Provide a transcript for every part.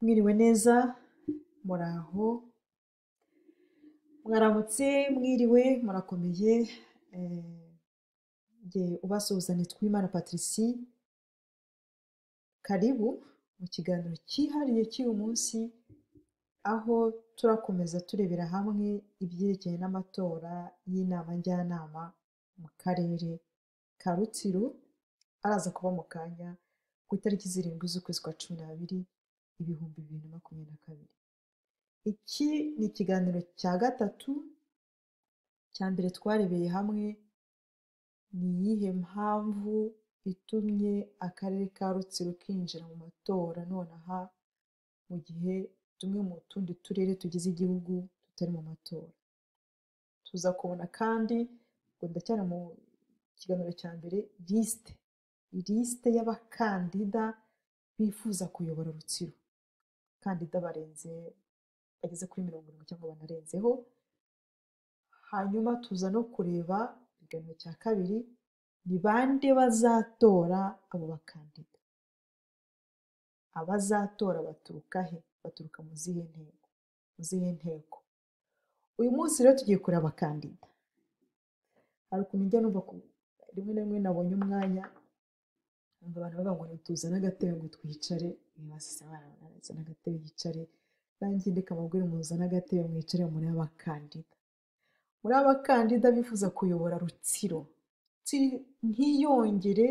Mwiriwe neza, muraho, mwaramutse, mwiriwe, murakomeye. Njye ubasuhuza nitwa Uwimana Patricie. Karibu mu kiganiro cyihariye cy'uyu munsi, aho turakomeza turebera hamwe ibyerekeye n'amatora y'inama njyanama mu karere ka Rutsiro, araza kuba mu kanya ku itariki 7 z'ukwezi kwa 12 2022. Iki ni ikiganiro cya gatatu. Cya mbere twarebeye hamwe ni iyihe mpamvu itumye akarere ka Rutsiro kinjira mu matora nonaha, mu gihe tumwe mu tundi turere tugize igihugu tutari mu matora. Tuza kubona kandi, ngo ndacyari mu kiganiro cya mbere, lisite y'abakandida bifuza kuyobora Rutsiro. Abakandida barenze, bageze kuri 70 cyangwa banarenzeho. Hanyuma tuza no kureba ikiganiro cya kabiri, ni bande bazatora abo bakandida, abazatora baturuka he, baturuka mu zihe ntego, mu zihe nteko. Uyu munsi rero tugiye kureba abakandida. Hari ukuntu njya numva rimwe na rimwe nabonye umwanya, numva abantu bavuga ngo ntituzane agatebe ngo twicare, ntibasize barazana agatebe yicare, nanjye ndeka mbabwire muzane agatebe mwicare muri abakandida. Muri abakandida bifuza kuyobora Rutsiro, ntiyongere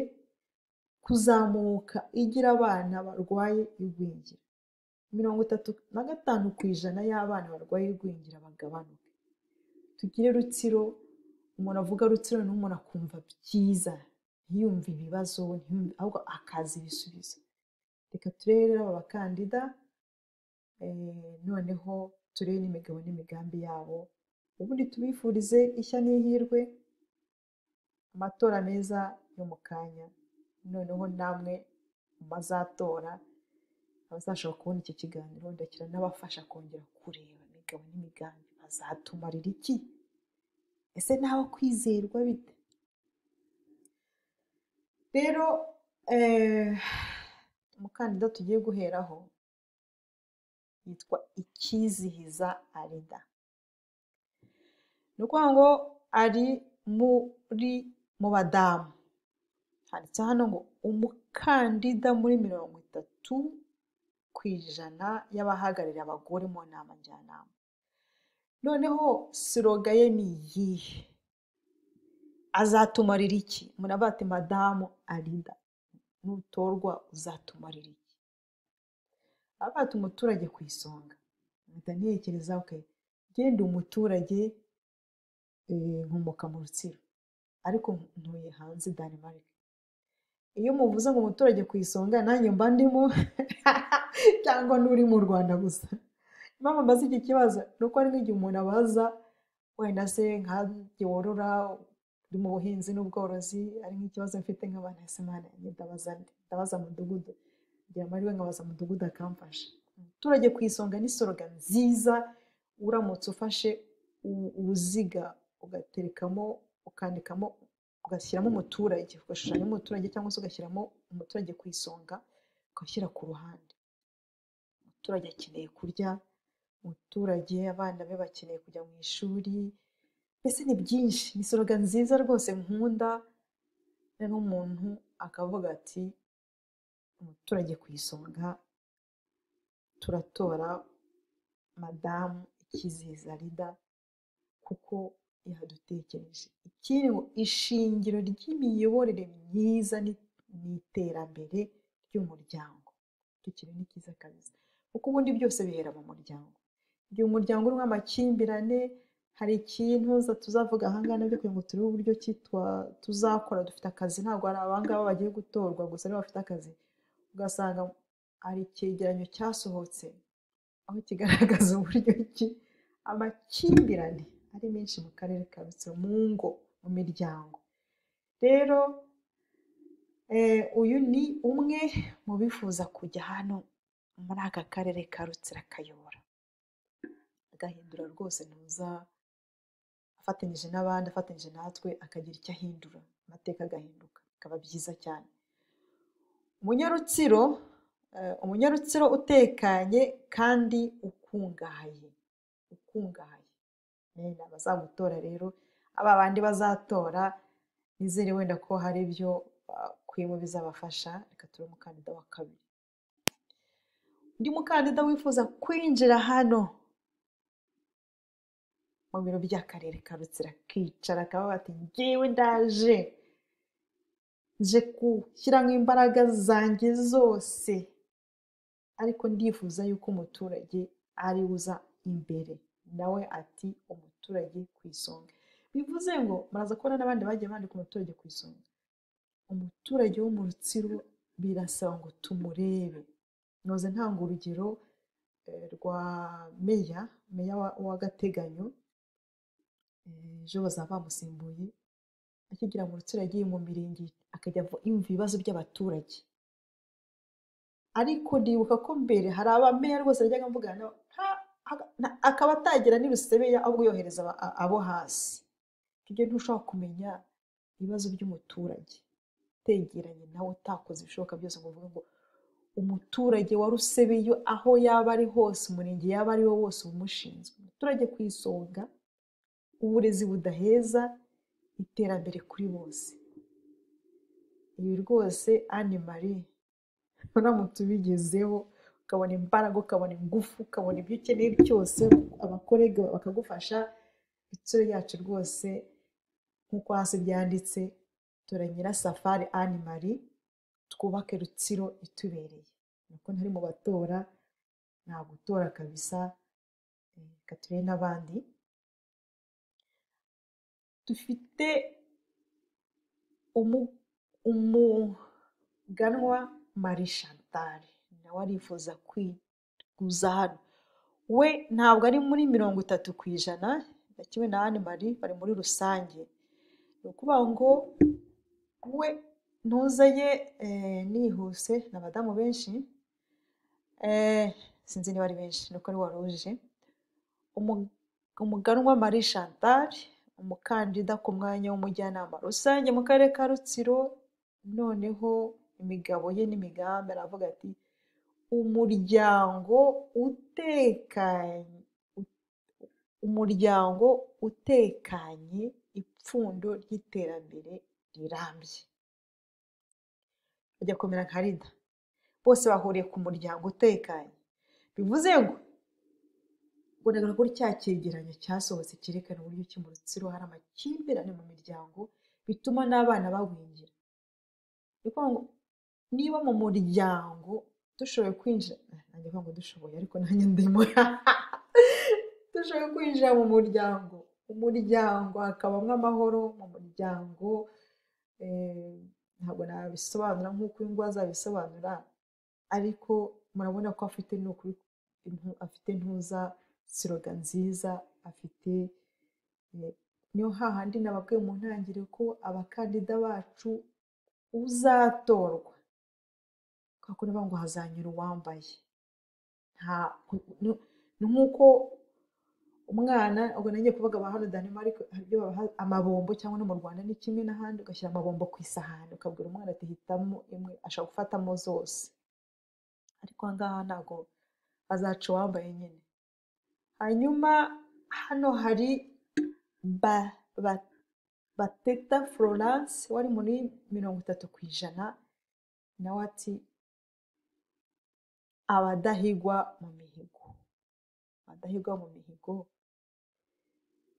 kuzamuka igira abana barwaye igwingira. 35% y'abana barwaye igwingira bagabanuke. Tugire Rutsiro, umuntu avuga Rutsiro n'umuntu akumva byiza, ntiyumve ibibazo, ahubwo akaza ibisubizo. Reka turebe aba bakandida, noneho turebe n'imigabo n'imigambi yabo, ubundi tubifurize ishya n'ihirwe, amatora meza yo mu kanya. Noneho namwe mu bazatora, abazashobora kubona iki kiganiro, ndakira n'abafasha kongera kureba imigabo n'imigambi, bazatumarira iki, ese nawe kwizerwa bite? Rero umukandida tugiye guheraho yitwa Ikizihiza Arida. Ni ukuvuga ngo ari mu badamu. Handitse hano ngo umukandida muri 30% y'abahagarariye abagore mu nama njyanama. Noneho siroga ye ni iyihe? Azatumarira iki? Muravuga ati madamu Arida, nutorwa uzatumarira iki? Abati umuturage ku isonga. Mpita ntekereza, okay, genda umuturage, nkomoka mu Rutsiro, ariko ntuye hanze Denmark. Iyo muvuze ngo umuturage ku isonga, nanjye mba ndimo cyangwa n'uri mu Rwanda gusa. Impamvu mbaza iki kibazo ni uko hari nk'igihe umuntu abaza, wenda se nkanjye worora uri mu buhinzi n'ubworozi, ari nk'ikibazo mfite nk'abantu, ese Mana ndabaza nde? Ndabaza mudugudu, ngira amahirwe nkabaza mudugudu akamfasha. Umuturage ku isonga ni soroga nziza, uramutse ufashe uruziga ugaterekamo, ukandikamo, ugashyiramo umuturage, ugashushanya umuturage cyangwa se ugashyiramo umuturage ku isonga, ugashyira ku ruhande. Umuturage akeneye kurya, umuturage abana be bakeneye kujya mu ishuri, mbese ni byinshi. Ni soroga nziza rwose nkunda. Rero umuntu akavuga ati umuturage ku isonga, turatora madamu Ikizihiza Arida kuko yadutekereje. Ikindi ngo ishingiro ry'imiyoborere myiza ni iterambere ry'umuryango. Icyo kintu ni cyiza kabisa, kuko ubundi byose bihera mu muryango. Igihe umuryango urimo amakimbirane, hari ikintu tuzavuga aha ngaha nabyo kugira ngo turebe uburyo tuzakora. Dufite akazi, ntabwo ari abangaba bagiye gutorwa gusa aribo bafite akazi. Ugasanga hari icyegeranyo cyasohotse aho kigaragaza uburyo ki amakimbirane ari menshi mu karere ka Rutsiro, mu ngo, mu miryango. Rero uyu ni umwe mu bifuza kujya hano muri aka karere ka Rutsiro akayobora, agahindura rwose, ntuza afatanyije n'abandi, afatanyije natwe, akagira icyo ahindura, amateka agahinduka, bikaba byiza cyane. Umunyarutsiro Umunyarutsiro utekanye kandi ukungahaye, ukungahaye. Abazamutora rero, aba bandi bazatora, nizere wenda ko hari ibyo bakuyemo bizabafasha. Reka tube umukandida wa kabiri. Undi mukandida wifuza kwinjira hano mu biro by'akarere ka Rutsiro, akicara akaba ati ngewe ndaje, nje gushyiramo imbaraga zanjye zose, ariko ndifuza yuko umuturage ari uza imbere. Nawe ati umuturage ku isonga. Bivuze ngo muraza kubona n'abandi bagiye bandika umuturage ku isonga. Umuturage wo mu Rutsiro birasaba ngo tumurebe. Noze ntanga urugero rwa meya w'agateganyo, ejo bazaba bamusimbuye. Akigera mu Rutsiro yagiye mu mirenge akajya yumva ibibazo by'abaturage. Ariko ndibuka ko mbere hari abameya rwose yajyaga mvugana nabo, akaba atagira n'ibisebeya, ahubwo yohereza abo hasi. Ibyo ntushobora kumenya ibibazo by'umuturage utegeranye nawe, utakoze ibishoboka byose ngo uvuge ngo umuturage wa Rusebeyo aho yaba ari hose, umurenge yaba ari wo wose umushinzwe. Umuturage ku isonga, uburezi budaheza, iterambere kuri bose. Ibi rwose Anne Marie uramutse ubigezeho, ukabona imbaraga, ukabona ingufu, ukabona ibyo ukeneye byose, abakorega bakagufasha, Rutsiro yacu rwose nk'uko hasi byanditse, tora Nyirasafari Anne Marie, twubake Rutsiro itubereye. Nuko ntari mu batora, nta gutora kabisa. Reka turebe n'abandi. Dufite umuganwa Marie Chantal, nawe arifuza kwiguza hano. We ntabwo ari muri 30%, kimwe na Anne Marie, bari muri rusange. Ni ukuvuga ngo we ntuza ye nihuse, ni abadamu benshi, sinzi niba ari benshi, nuko ari waruje. Umuganwa Marie Chantal, umukandida ku mwanya w'umujyanama rusange mu karere ka Rutsiro. Noneho imigabo ye n'imigambi, aravuga ati umuryango utekanye, umuryango utekanye, ipfundo ry'iterambere rirambye. Bajya kumera nka Rida, bose bahuriye ku muryango utekanye. Bivuze ngo ubona ko cya cyegeranyo cyasohotse cyerekana uburyo ki mu Rutsiro hari amakimbirane mu miryango, bituma n'abana bagwingira. Ni ukuvuga ngo niba mu muryango dushoboye kwinjira, nanjye ngo dushoboye, ariko nanjye ndimo, dushoboye kwinjira mu muryango, umuryango hakabamo amahoro mu muryango. Ntabwo nabisobanura nk'uko uyu nguyu azabisobanura, ariko murabona ko afite n'ukuri, afite ntuza siroga nziza, afite niyo hahandi nababwiye mu ntangiriro ko abakandida bacu uzatorwa kuko niba ngo hazanyura uwambaye. Ni nk'uko umwana, ubwo nagiye kuvuga aba hano Denmark, ibyo babaha amabombo, cyangwa no mu Rwanda ni kimwe n'ahandi, ugashyira amabombo ku isahani ukabwira umwana ati hitamo imwe, ashobora gufatamo zose. Ariko aha ngaha ntabwo azaca uwambaye nyine. Hanyuma hano hari Bateta Florence wari muri 30%, nawe ati abadahigwa mu mihigo, abadahigwa mu mihigo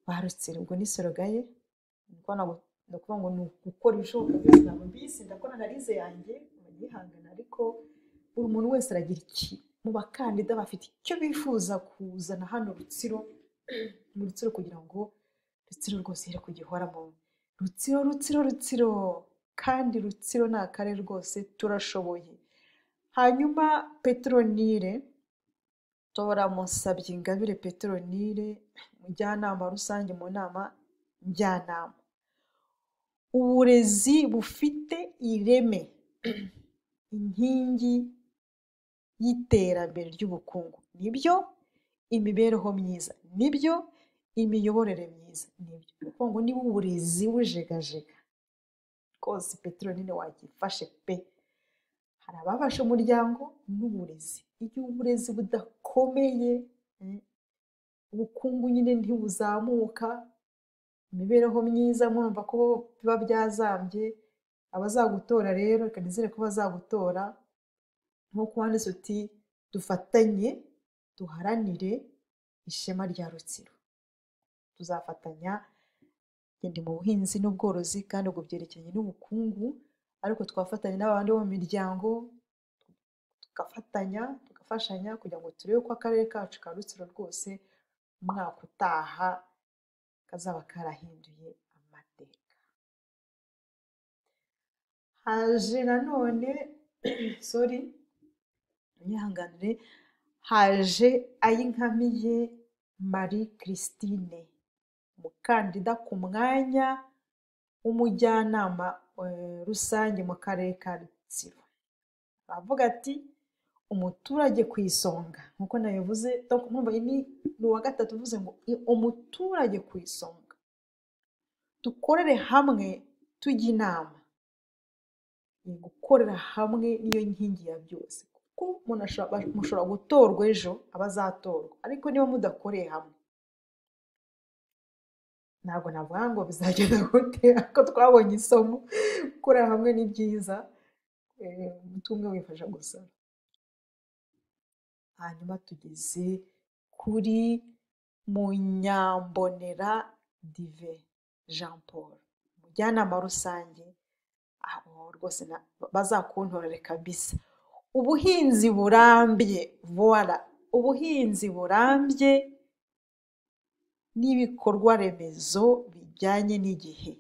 ba Rutsiro. Ubwo ni soroga ye, ni ukuvuga ngo ni ugukora ibishoboka byose. Ntabwo mbizi, ndakora analize yanjye mugihangana, ariko buri muntu wese aragira iki mu bakandida bafite icyo bifuza kuzana hano Rutsiro, mu Rutsiro, kugira ngo Rutsiro rwose here kugihoramo. Rutsiro, Rutsiro, Rutsiro, kandi Rutsiro ni akarere rwose turashoboye. Hanyuma Petronile, tora Musabye Ingabire Petronile, umujyanama rusange mu nama njyanama. Uburezi bufite ireme, inkingi y'iterambere ry'ubukungu, nibyo. Imibereho myiza, nibyo. Imiyoborere myiza, nibyo. Ni ukuvuga ngo niba uburezi bujegajega rwose, Petronile wagifashe pe. Hari abafashe umuryango n'uburezi. Iyo uburezi budakomeye, ubukungu nyine ntibuzamuka, imibereho myiza murumva ko biba byazambye. Abazagutora rero reka nizere ko bazagutora nk'uko wanditse uti dufatanye duharanire ishema rya Rutsiro. Tuzafatanya, ndi mu buhinzi n'ubworozi kandi ubwo byerekeranye n'ubukungu, ariko twafatanya n'abandi bo mu miryango, tugafatanya tugafashanya kugira ngo turebe ko akarere kacu ka Rutsiro rwose umwaka utaha kazaba karahinduye amateka. Haje nanone sorry unyihanganire, haje Ayinkamiye Marie Christine, umukandida ku mwanya w'umujyanama rusange mu karere ka Rutsiro. Aravuga ati umuturage ku isonga, nkuko nabivuze, ni uwa gatatu uvuze ngo umuturage ku isonga, dukorere hamwe tujye inama. Gukorera hamwe niyo nkingi ya byose, kuko mushobora gutorwa ejo abazatorwa, ariko niba mudakoreye hamwe ntabwo navuga ngo bizagenda gute, ariko twabonye isomo. Gukorera hamwe ni byiza, umutungo wifasha gusara. Hanyuma tugeze kuri Munyambonera Dive Jean Paul, umujyanama rusange. Aho rwose bazakuntorere kabisa. Ubuhinzi burambye, voila, ubuhinzi burambye n'ibikorwa remezo bijyanye n'igihe,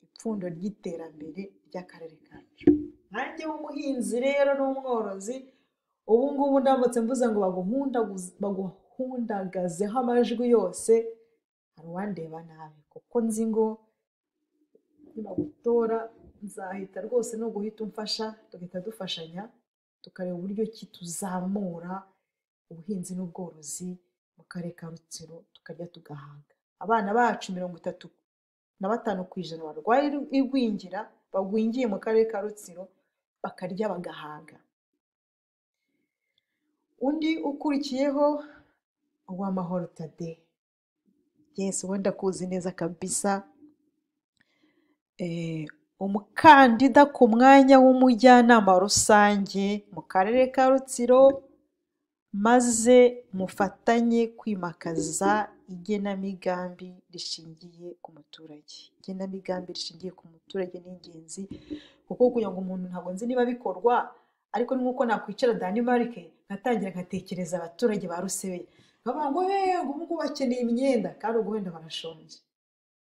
ipfundo ry'iterambere ry'akarere kacu. Nanjye w'umuhinzi rero n'umworozi, ubu ngubu ndamutse mvuze ngo baguhundagazeho amajwi yose, hari uwandeba nabi, kuko nzi ngo nibagutora nzahita rwose no guhita umfasha, tugahita dufashanya tukareba uburyo ki tuzamura ubuhinzi n'ubworozi mu karere ka Rutsiro, tukarya tugahaga. Abana bacu 35% barwaye igwingira, bagwingiye mu karere ka Rutsiro, bakarya bagahaga. Undi ukurikiyeho Uwamahoro Tade, yes, wenda kuzi neza kabisa, umukandida ku mwanya w'umujyanama rusange mu karere ka Rutsiro, maze mufatanye kwimakaza igenamigambi rishingiye ku muturage. Igenamigambi rishingiye ku muturage ni ingenzi, kuko kugira ngo umuntu, ntabwo nzi niba bikorwa, ariko ni nk'uko nakwicara Denmark nkatangira nkatekereza abaturage ba Rusebeya, nkavuga ngo ubu ngubu bakeneye imyenda kandi ubwo wenda barashonje,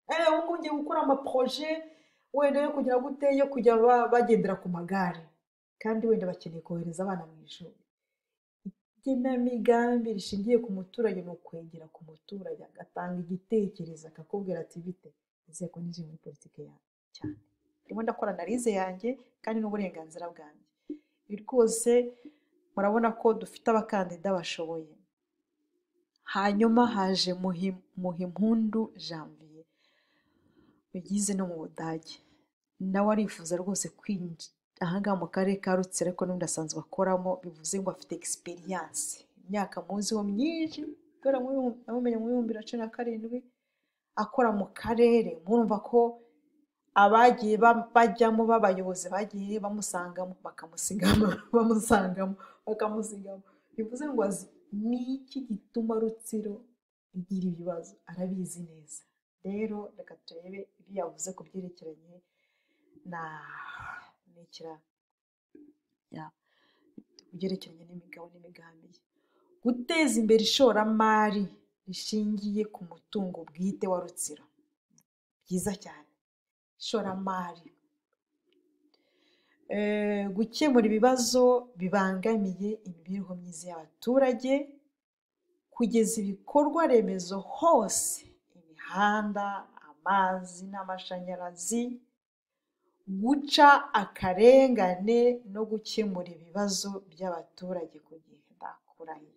ubu ngubu ngiye gukora amaproje wenda yo kugira gute, yo kujya bagendera ku magare, kandi wenda bakeneye kohereza abana mu ishuri. Igenamigambi rishingiye ku muturage ni ukwegera ku muturage agatanga igitekerezo, akakubwira ati bite, nizeye ko ninjiye muri politiki yawe cyane, ndimo ndakora analize yanjye kandi n'uburenganzira bwanjye. Ibi rwose murabona ko dufite abakandida bashoboye. Hanyuma haje Muhimpundu Janvier, ugize no mu Budage, nawe arifuza rwose kwinjira ahangaha mu karere ka Rutsiro, ariko n'undi asanzwe akoramo, bivuze ngo afite experience, imyaka muziho myinshi, kubera namumenye mu 2017 akora mu karere. Murumva ko abagiye bajyamo b'abayobozi bagiye bamusangamo, bakamusigamo, bamusangamo, bakamusigamo, bivuze ngo ni iki gituma Rutsiro igira ibibazo, arabizi neza. Rero reka turebe ibyo yavuze ku byerekeranye na kubyerekeranye n'imigabo n'imigambi ye. Guteza imbere ishoramari rishingiye ku mutungo bwite wa Rutsiro, byiza cyane, ishoramari. Gukemura ibibazo bibangamiye imibereho myiza y'abaturage, kugeza ibikorwa remezo hose, imihanda, amazi n'amashanyarazi, guca akarengane no gukemura ibibazo by'abaturage ku gihe. Ndakurahiye,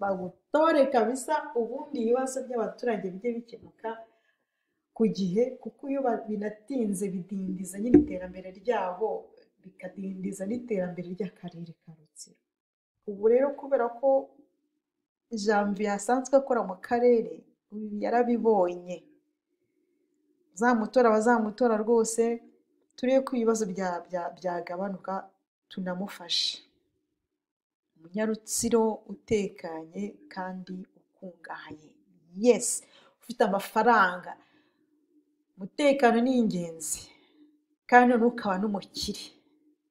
bagutore kabisa, ubundi ibibazo by'abaturage bijye bikemuka ku gihe, kuko iyo binatinze bidindiza nyine iterambere ryabo, bikadindiza n'iterambere ry'akarere ka Rutsiro. Ubu rero kubera ko Janvier asanzwe akora mu karere, yarabibonye, bazamutora bazamutora rwose, turebe ko ibibazo byagabanuka tunamufashe. Umunyarutsiro utekanye kandi ukungahaye, yes, ufite amafaranga. Umutekano ni ingenzi kandi noneho ukaba n'umukire.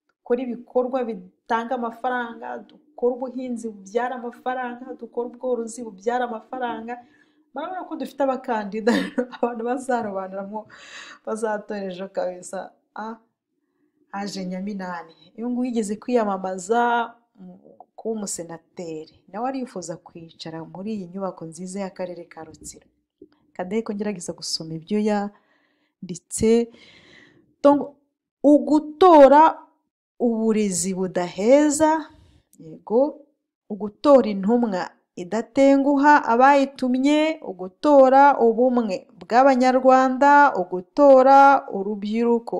Dukore ibikorwa bitanga amafaranga, dukore ubuhinzi bubyara amafaranga, dukore ubworozi bubyara amafaranga. Murabona ko dufite abakandida, abantu bazarobanuramo bazatora ejo kabisa. Haje Nyaminani, uyu nguyu yigeze kwiyamamaza kuba umusenateri, nawe arifuza kwicara muri iyi nyubako nziza y'akarere ka Rutsiro. Kadehe ko ngerageza gusoma ibyo yanditse. Ugutora uburezi budaheza, yego, ugutora intumwa idatenguha abayitumye, ugutora ubumwe bw'Abanyarwanda, ugutora urubyiruko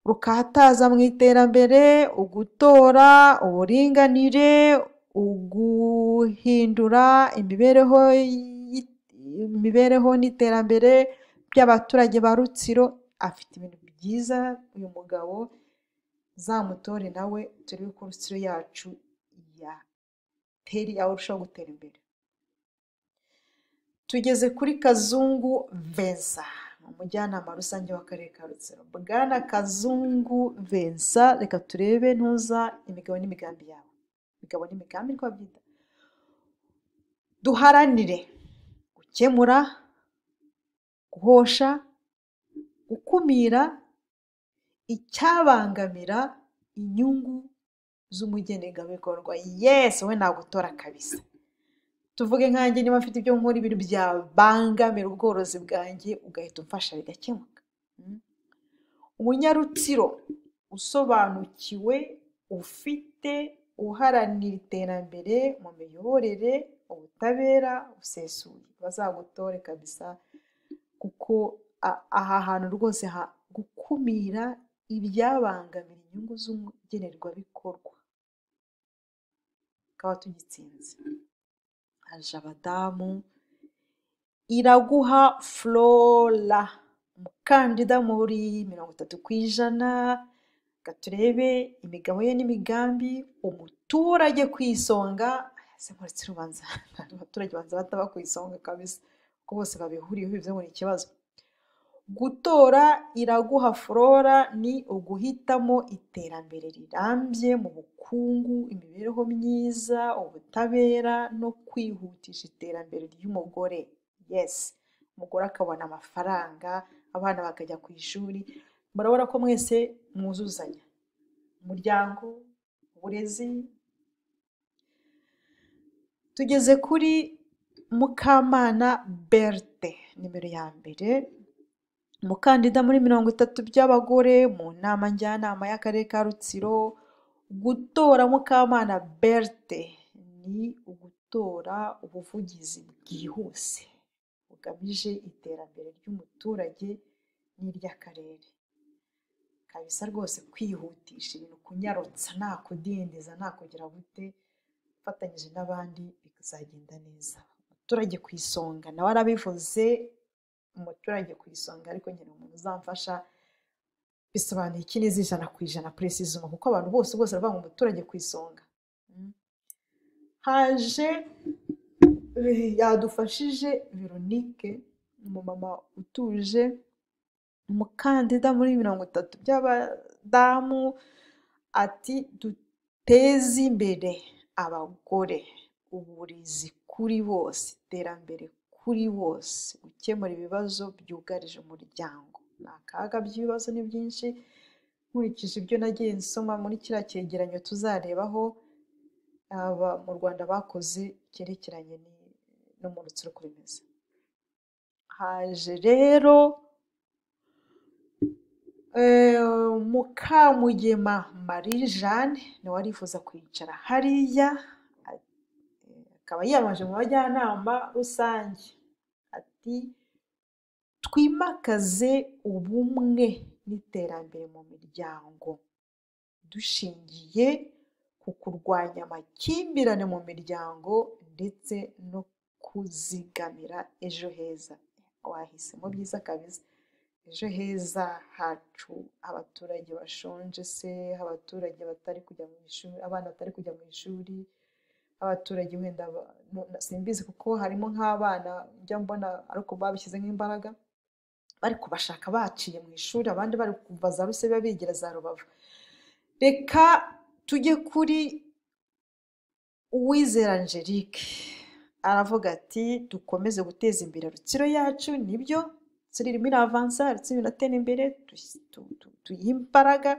rukataza mu iterambere, ugutora uburinganire, uguhindura imibereho n'iterambere by'abaturage ba Rutsiro. Afite ibintu byiza uyu mugabo, zamutore nawe turebe ko Rutsiro yacu yarushaho gutera imbere. Tugeze kuri Kazungu Vincent, umujyanama rusange w'akarere ka Rutsiro. Bwana Kazungu Vincent, reka turebe ntuza imigabo n'imigambi yawe. Imigabo n'imigambi niko babyita. Duharanire gukemura, guhosha, gukumira icyabangamira inyungu z'umugenerwabikorwa. Yes, wowe nagutora kabisa. Tuvuge nkanjye niba mfite ibyo nkora, ibintu byabangamira ubworozi bwanjye, ugahita umfasha bigakemuka. Umunyarutsiro usobanukiwe, ufite, uharanira iterambere mu miyoborere, ubutabera busesuye, bazagutore kabisa, kuko aha hantu rwose gukumira ibyabangamira inyungu z'umugenerwabikorwa tukaba tugitsinze. Haje abadamu, Iraguha Flora, umukandida muri 30%. Reka turebe imigabo ye n'imigambi. Umuturage ku isonga. Ese muretse urubanza, abaturage banza bataba ku isonga kabisa, kuko bose babihuriyeho, ibyo ngo ni ikibazo. Gutora Iraguha Flora ni uguhitamo iterambere rirambye mu bukungu, imibereho myiza, ubutabera no kwihutisha iterambere ry'umugore. Yes, umugore akabona amafaranga, abana bakajya ku ishuri. Murabona ko mwese mwuzuzanya, umuryango, uburezi. Tugeze kuri Mukamana Berthe, nimero ya mbere, umukandida muri 30 by'abagore mu nama njyanama y'akarere ka Rutsiro. Gutora Mukamana Berthe ni ugutora ubuvugizi bwihuse bugamije iterambere ry'umuturage n'iry'akarere kabisa. Rwose kwihutisha ibintu, kunyarutsa, nta kudindiza, nta kugira gute, ufatanyije n'abandi bizagenda neza. Umuturage ku isonga, nawe arabivuze, umuturage ku isonga. Ariko nyine umuntu uzamfasha bisobanuye iki neza 100% précisément, kuko abantu bose bose baravuga ngo umuturage ku isonga. Haje yadufashije Veronique, umumama utuje, umukandida muri 30 by'abadamu, ati duteze imbere abagore, uburezi kuri bose, iterambere kuri bose, gukemura ibibazo byugarije umuryango. Ni akaga by'ibibazo ni byinshi, nkurikije ibyo nagiye nsoma muri kiriya cyegeranyo tuzarebaho aba mu Rwanda bakoze cyerekeranye no mu Rutsiro uko bimeze. Haje rero Mukamugema Marie Jeanne, nawe arifuza kwicara hariya, akaba yiyamamaje mu bajyanama rusange. Ati twimakaze ubumwe n'iterambere mu miryango. dushingiye ku kurwanya amakimbirane mu miryango ndetse no kuzigamira ejo heza. Wahisemo byiza kabisa. Ejo heza hacu, abaturage bashonje se, abaturage batari kujya mu ishuri, abana batari kujya mu ishuri, abaturage wenda simbizi kuko harimo nk'abana njya mbona ariko babishyizemo imbaraga, bari kubashaka baciye mu ishuri, abandi bari kuva za Rusebe bigira za Rubavu. Reka tujye kuri Uwizera Angelique, aravuga ati dukomeze guteza imbere Rutsiro yacu. Nibyo, Rutsiro irimo iravansa, Rutsiro iratera imbere, tuyihe imbaraga,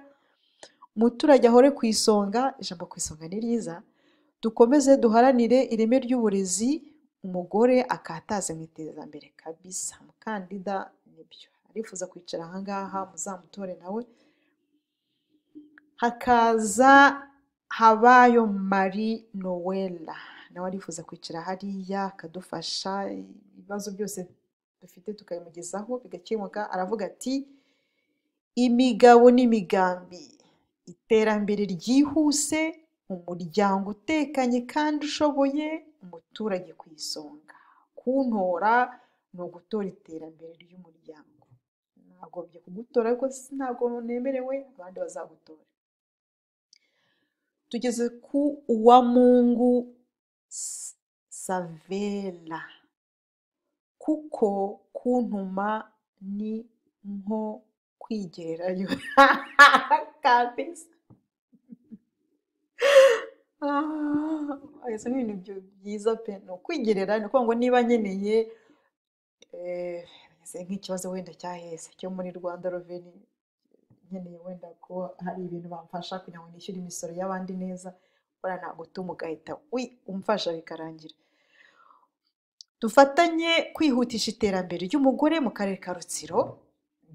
umuturage ahore ku isonga. Ijambo ku isonga ni ryiza. Dukomeze duharanire ireme ry'uburezi, umugore akataze mu iterambere kabisa. Umukandida nibyo arifuza kwicara ahangaha, muzamutore nawe. Hakaza Habayo Marie Noella, nawe arifuza kwicara hariya akadufasha ibibazo byose dufite tukabimugezaho bigakemuka. Aravuga ati imigabo n'imigambi, iterambere ryihuse, umuryango utekanye kandi ushoboye, umuturage ku isonga. Kuntora ni ugutora iterambere ry'umuryango. Nagombye kugutora ariko ntabwo nemerewe, abandi bazagutora. Tugeze ku Uwamungu Savela, kuko kuntuma ni nko kwigererayo kabisa. Ese ni ibintu byiza pe, ni ukwigerera, ni ukuvuga ngo niba nkeneye nk'ikibazo wenda cyaheze cyo muri Rwanda Revenue, nkeneye wenda ko hari ibintu bamfasha kugira ngo nishyure imisoro y'abandi neza, buriya nagutuma ugahita umfasha bikarangira. Dufatanye kwihutisha iterambere ry'umugore mu karere ka Rutsiro,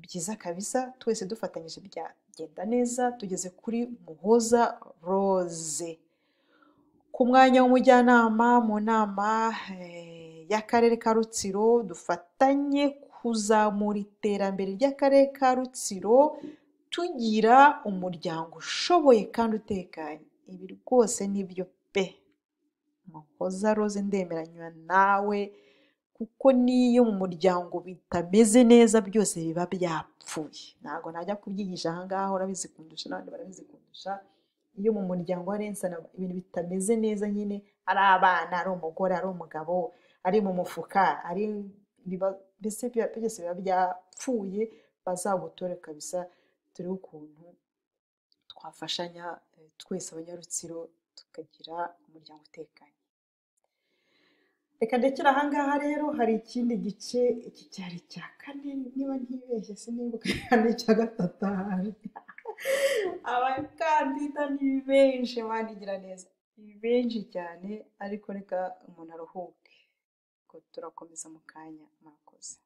byiza kabisa, twese dufatanyije byagenda neza. Tugeze kuri Muhoza Rose ku mwanya w'umujyanama mu nama y'akarere ka Rutsiro. Dufatanye kuzamura iterambere ry'akarere ka Rutsiro, tugira umuryango ushoboye kandi utekanye. Ibi rwose nibyo pe, Muhoza Rose ndemeranywa nawe, kuko n'iyo mu muryango bitameze neza byose biba byapfuye. Ntabwo najya kubyigisha ahangaha, urabizi kundusha n'abandi barabizi kundusha. Iyo mu muryango hari insana ibintu bitameze neza nyine, ari abana, ari umugore, ari umugabo, ari mu mufuka, ari mbese byose biba byapfuye. Bazagutore kabisa, turebe ukuntu twafashanya twese abanyarutsiro tukagira umuryango utekanye. Reka ndekere ahangaha rero, hari ikindi gice, iki cyari icya kane niba ntibeshye, sinibuka ni icya gatatu ahari. Abakandida ni benshi, banigira neza, ni benshi cyane, ariko reka umuntu aruhuke, turakomeza mu kanya. Murakoze.